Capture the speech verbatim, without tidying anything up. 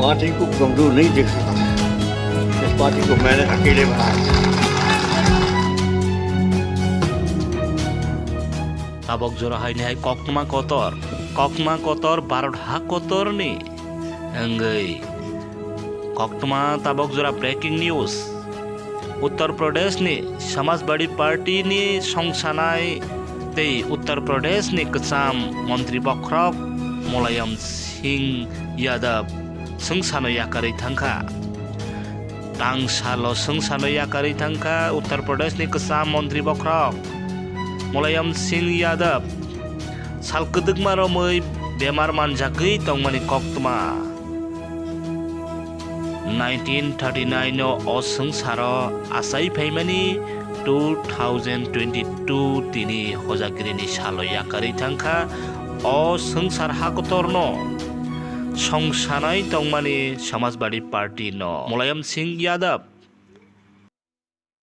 पार्टी को कमजोर नहीं देख सकता। इस पार्टी को मैंने अकेले बनाया। Tabok jora hai ni hai koktma kotor, koktma kotor Bharat ha kotor ni wngwi koktma tabok jora breaking news. Uttar Pradesh ni Samajwadi Party ni songsanai tei Uttar Pradesh ni kwcham montri bokhorok Mulayam Singh Yadav swngchano yakarwi thangkha. Tang salo swngchano yakarwi thangkha Uttar Pradesh ni kwcham montri bokhorok Mulayam Singh Yadav. Sal kwdwkma romwi bemar manjagwi tongmani koktma. Nineteen thirty-nine o o swngcharo achai phaimani two thousand twenty-two tini hojagirini salo yakarwi thangkha. O swngchar hakotorno songsanai tongmani Samajwadi Party no Mulayam Singh Yadav